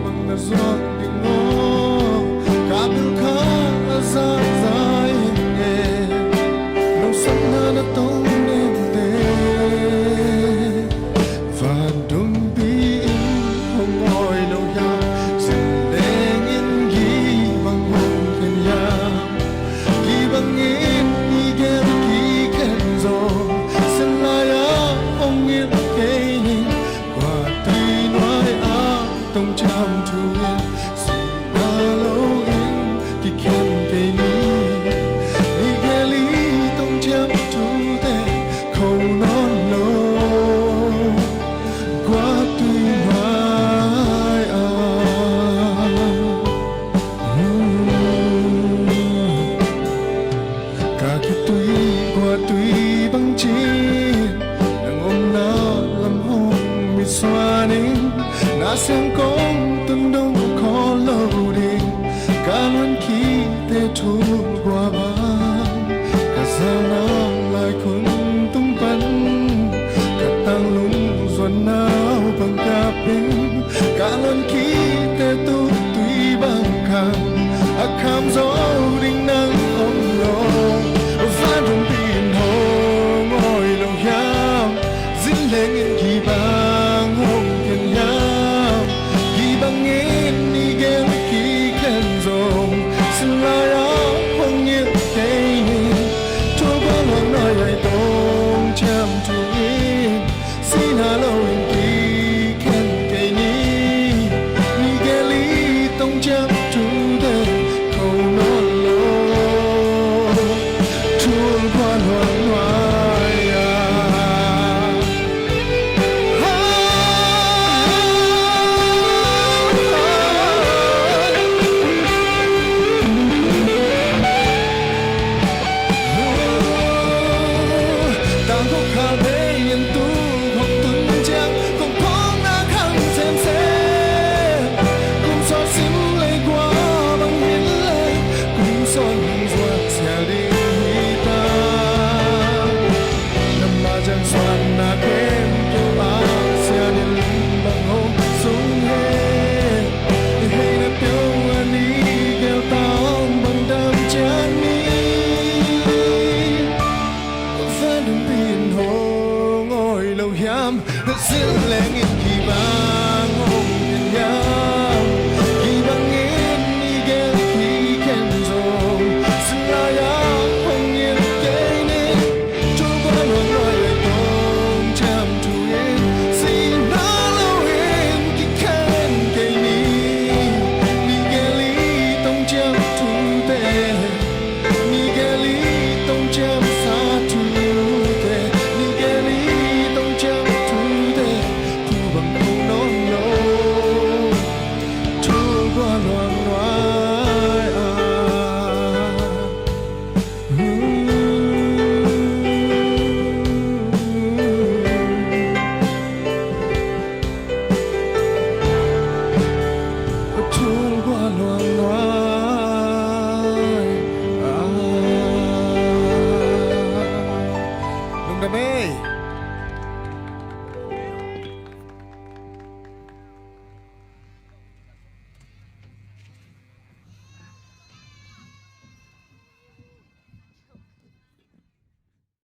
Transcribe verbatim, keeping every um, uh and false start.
Bang na zuak ding aw, ka bil kha a zahzah ing e. Nong sapna na tong nemte, van dumpi in hong awi lo hiam? Zin leng in gih bang hong khen hiam? Gih bangin i gel kik khen zong, sen lai-ah hong it kei ning. Kua tui nuai ah tongthiam thu in, sihna lo in kikhen kei ni. Ni gel i tongthiam thute kho nawn lo, kua tui nuai ah. Ka khitui kua tui bang ci, nang omna lam hong mit suan ing. Na siang kong tun dong khawl lo ding, ka luan khite thu kua bang. Ka zau na lai khun tung pan, ka tang lung zuan nau bang ka pin.